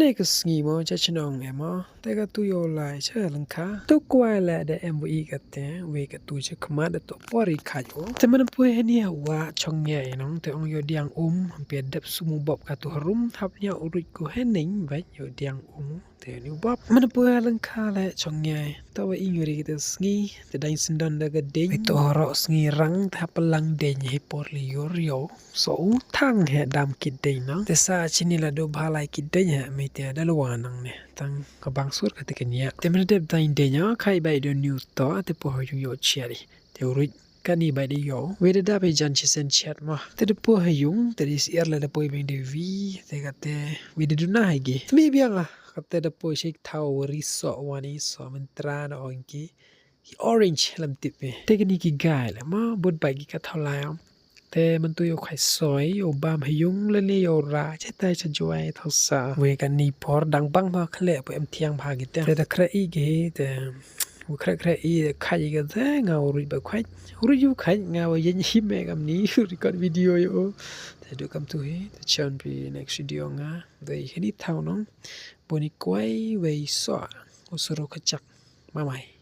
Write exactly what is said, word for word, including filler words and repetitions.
Dei ka sngi mo cha chnong em mo. Te ka tu yo lai cha lyngkha. Tu kwai la da em wi ka te wi ka tu cha khmat da to por i khat o. Te man poi hani wa chong ya i nong te ong yo diang um. Hampir dep sumu bop ka tu harum hap nya urut ku hening bai yo diang um. Te ni bop man poi ha lyngkha la chong ya. Ta wa i nguri kita sngi te dang sendon da ka ding. Ito horo sngi rang te hap lang ding hi por li yor yo. So u thang he dam kit ding no. Te sa chini la do bhalai kit ding he mi te da lwa nang ne. Tang ka bang sur ka te kenya. Te men dep dang ding no khai bai do new to te po ho yung yo chiari. Te urit kani bai de yo. We de da bai jan chi sen chiat ma. Te de po ha yung te de siar la de po beng de vi te ka te we de duna hai gi. Te mi biang ah ka te de po shik thau ri so wani so men tra na ong ki. Ki orange lam tip mi. Te kani ki gai la ma bud bai ki ka thau lai am. Te man tu yo khai soi yo bam ha yung le ne yo ra che tai cha juai thau sa. We kani por dang bang ba khle po em thiang ba gi te. Te da kre i gi te. U kre kre i de khai i ga te nga u ri ba khai. U ri yu khai nga wa yen hi me gam ni u record video yo. Te du kam tu hi te chan pi next video nga. Dei hini thau nong. Boni kwai wei so. U suru kachak. Bye bye.